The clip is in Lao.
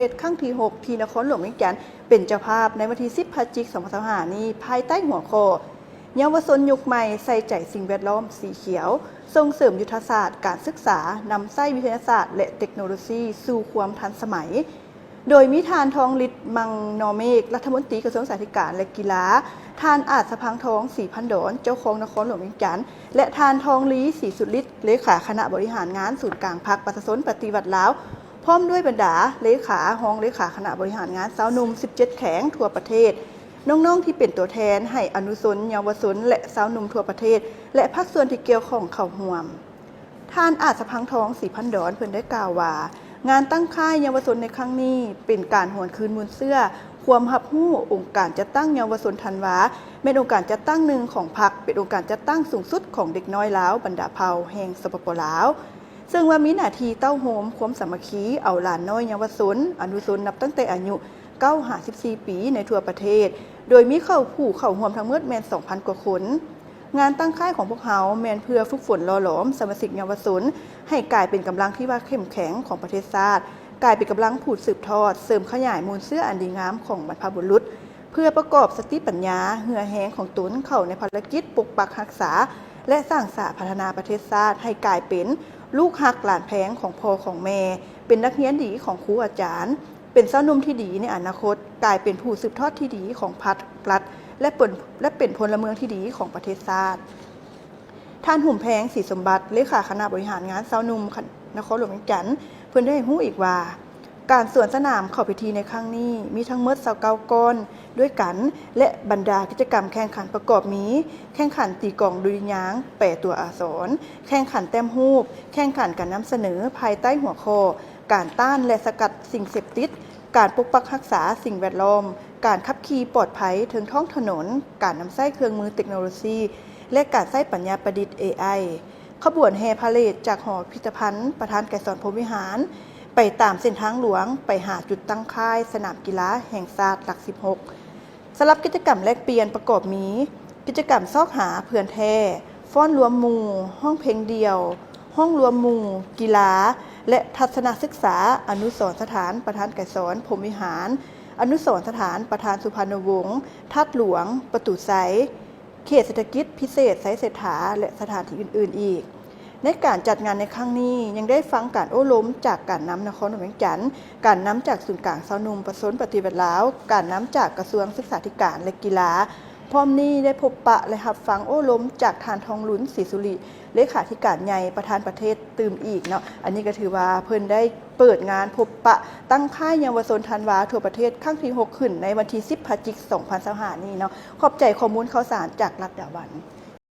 ເທດຄັ້ງທີຫົກ ທີ່ນະຄອນຫຼວງວຽງຈັນເປັນເຈົ້າພາບໃນວັນທີສິບ ພະຈິກ ສອງພັນຊາວຫ້ານີ້ ພາຍໃຕ້ຫົວຂໍ້ ເຍົາວະຊົນຍຸກໃໝ່ໃສ່ໃຈສິ່ງແວດລ້ອມສີຂຽວ ສົ່ງເສີມຍຸດທະສາດການສຶກສາ ນຳໃຊ້ວິທະຍາສາດ ແລະ ເຕັກໂນໂລຊີສູ່ຄວາມທັນສະໄໝ. ໂດຍມີທ່ານ ທອງລິດ ມັງນໍເມກ ລັດຖະມົນຕີກະຊວງສຶກສາທິການ ແລະ ກິລາ, ທ່ານ ອາດສະພັງທອງ ສີພັນດອນ ເຈົ້າຄອງນະຄອນຫຼວງວຽງຈັນ ແລະ ທ່ານ ທອງລີ ສີສຸລິດ ເລຂາຄະນະບໍລິຫານງານສູນກາງພັກປະຊາຊົນປະຕິວັດລາວ ພ້ອມດ້ວຍບັນດາເລຂາ, ຮອງເລຂາຄະນະບໍລິຫານງານຊາວໜຸ່ມສິບເຈັດແຂວງທົ່ວປະເທດ, ນ້ອງໆທີ່ເປັນຕົວແທນໃຫ້ອະນຸຊົນເຍົາວະຊົນ ແລະ ຊາວໜຸ່ມທົ່ວປະເທດ ແລະ ພາກສ່ວນທີ່ກ່ຽວຂ້ອງເຂົ້າຮ່ວມ. ທ່ານ ອາດສະພັງທອງ ສີພັນດອນ ເພິ່ນໄດ້ກ່າວວ່າ ງານຕັ້ງຄ້າຍເຍົາວະຊົນໃນຄັ້ງນີ້ ເປັນການຫວນຄືນມູນເຊື້ອຄວາມຮັບຮູ້. ອົງການຈັດຕັ້ງເຍົາວະຊົນທັນວາ ແມ່ນອົງການຈັດຕັ້ງໜຶ່ງຂອງພັກ, ເປັນອົງການຈັດຕັ້ງສູງສຸດຂອງເດັກນ້ອຍລາວບັນດາເຜົ່າແຫ່ງ ສປປ ລາວ, ເຊິ່ງວ່າມີໜ້າທີ່ເຕົ້າໂຮມຄວາມສາມັກຄີ ເອົາຫຼານນ້ອຍເຍົາວະຊົນ, ອະນຸຊົນ ນັບຕັ້ງແຕ່ອາຍຸ ເກົ້າຫາສິບສີ່ປີໃນທົ່ວປະເທດ, ໂດຍມີເຂົ້າ ຜູ້ເຂົ້າຮ່ວມທັງໝົດແມ່ນ ສອງພັນກວ່າຄົນ. ງານຕັ້ງຄ້າຍຂອງພວກເຮົາແມ່ນເພື່ອຝຶກຝົນຫຼໍ່ຫຼອມສະມາຊິກເຍົາວະຊົນ ໃຫ້ກາຍເປັນກຳລັງທີ່ວ່າເຂັ້ມແຂງຂອງປະເທດຊາດ, ກາຍເປັນກຳລັງຜູ້ສືບທອດ, ເສີມຂະຫຍາຍມູນເຊື້ອອັນດີງາມຂອງບັນພະບຸລຸດ, ເພື່ອປະກອບສະຕິປັນຍາ, ເຫື່ອແຮງຂອງຕົນເຂົ້າໃນພາລະກິດປົກປັກຮັກສາ ແລະ ສ້າງສາພັດທະນາປະເທດຊາດ ໃຫ້ກາຍເປັນລູກຮັກຫຼານແພງຂອງພໍ່ຂອງແມ່, ເປັນນັກຮຽນດີຂອງຄູອາຈານ, ເປັນຊາວໜຸ່ມທີ່ດີໃນອະນາຄົດ, ກາຍເປັນຜູ້ສືບທອດທີ່ດີຂອງພັກລັດ ແລະ ເປັນ ແລະ ເປັນພົນລະເມືອງທີ່ດີຂອງປະເທດຊາດ. ທ່ານ ຫຸມແພງ ສີສົມບັດ ເລຂາຄະນະບໍລິຫານງານຊາວໜຸ່ມນະຄອນຫຼວງວຽງຈັນ ເພິ່ນໄດ້ໃຫ້ຮູ້ອີກວ່າ ການສວນສະໜາມເຂົ້າພິທີໃນຄັ້ງນີ້ມີທັງໝົດຊາວເກົ້າກ້ອນດ້ວຍກັນ ແລະ ບັນດາກິດຈະກຳແຂ່ງຂັນປະກອບມີ ແຂ່ງຂັນຕີກອງດຸລິຍາງແປຕົວອັກສອນ, ແຂ່ງຂັນແຕ້ມຮູບ, ແຂ່ງຂັນການນຳສະເໜີພາຍໃຕ້ຫົວຂໍ້ ການຕ້ານ ແລະ ສະກັດສິ່ງເສບຕິດ, ການປົກປັກຮັກສາສິ່ງແວດລ້ອມ, ການຂັບຂີ່ປອດໄພເທິງທ້ອງຖະໜົນ, ການນຳໃຊ້ເຄື່ອງມືເຕັກໂນໂລຊີ ແລະ ການໃຊ້ປັນຍາປະດິດ ເອໄອ. ຂະບວນແຫ່ພາເຣດຈາກຫໍພິພິທະພັນປະທານໄກສອນ ພົມວິຫານ ໄປຕາມເສັ້ນທາງຫຼວງ ໄປຫາຈຸດຕັ້ງຄ້າຍສະໜາມກິລາແຫ່ງຊາດຫຼັກສິບຫົກ. ສຳລັບກິດຈະກຳແລກປ່ຽນປະກອບມີ ກິດຈະກຳຊອກຫາເພື່ອນແທ້, ຟ້ອນລວມໝູ່, ຮ້ອງເພງດ່ຽວ, ຮ້ອງລວມໝູ່, ກິລາ ແລະ ທັດສະນະສຶກສາ, ອະນຸສອນສະຖານປະທານໄກສອນ ພົມວິຫານ, ອະນຸສອນສະຖານປະທານສຸພານຸວົງ, ທາດຫຼວງ, ປະຕູໄຊ, ເຂດເສດຖະກິດພິເສດໄຊເສດຖາ ແລະ ສະຖານທີ່ອື່ນໆອີກ. ໃນການຈັດງານໃນຄັ້ງນີ້ ຍັງໄດ້ຟັງການໂອ້ລົມຈາກການນຳນະຄອນຫຼວງວຽງຈັນ, ການນຳຈາກສູນກາງຊາວໜຸ່ມປະຊາຊົນປະຕິວັດລາວ, ການນຳຈາກກະຊວງສຶກສາທິການ ແລະ ກິລາ. ພ້ອມນີ້ໄດ້ພົບປະ ແລະ ຮັບຟັງໂອ້ລົມຈາກທ່ານ ທອງລຸນ ສີສຸລິ ເລຂາທິການໃຫຍ່ປະທານປະເທດຕື່ມອີກເນາະ. ອັນນີ້ກໍຖືວ່າເພິ່ນໄດ້ເປີດງານພົບປະຕັ້ງຄ້າຍເຍົາວະຊົນທັນວາທົ່ວປະເທດຄັ້ງທີຫົກ ຂຶ້ນໃນວັນທີສິບ ພະຈິກ ສອງພັນຊາວຫ້ານີ້ເນາະ. ຂອບໃຈຂໍ້ມູນຂ່າວສານຈາກລັດດາວັນ.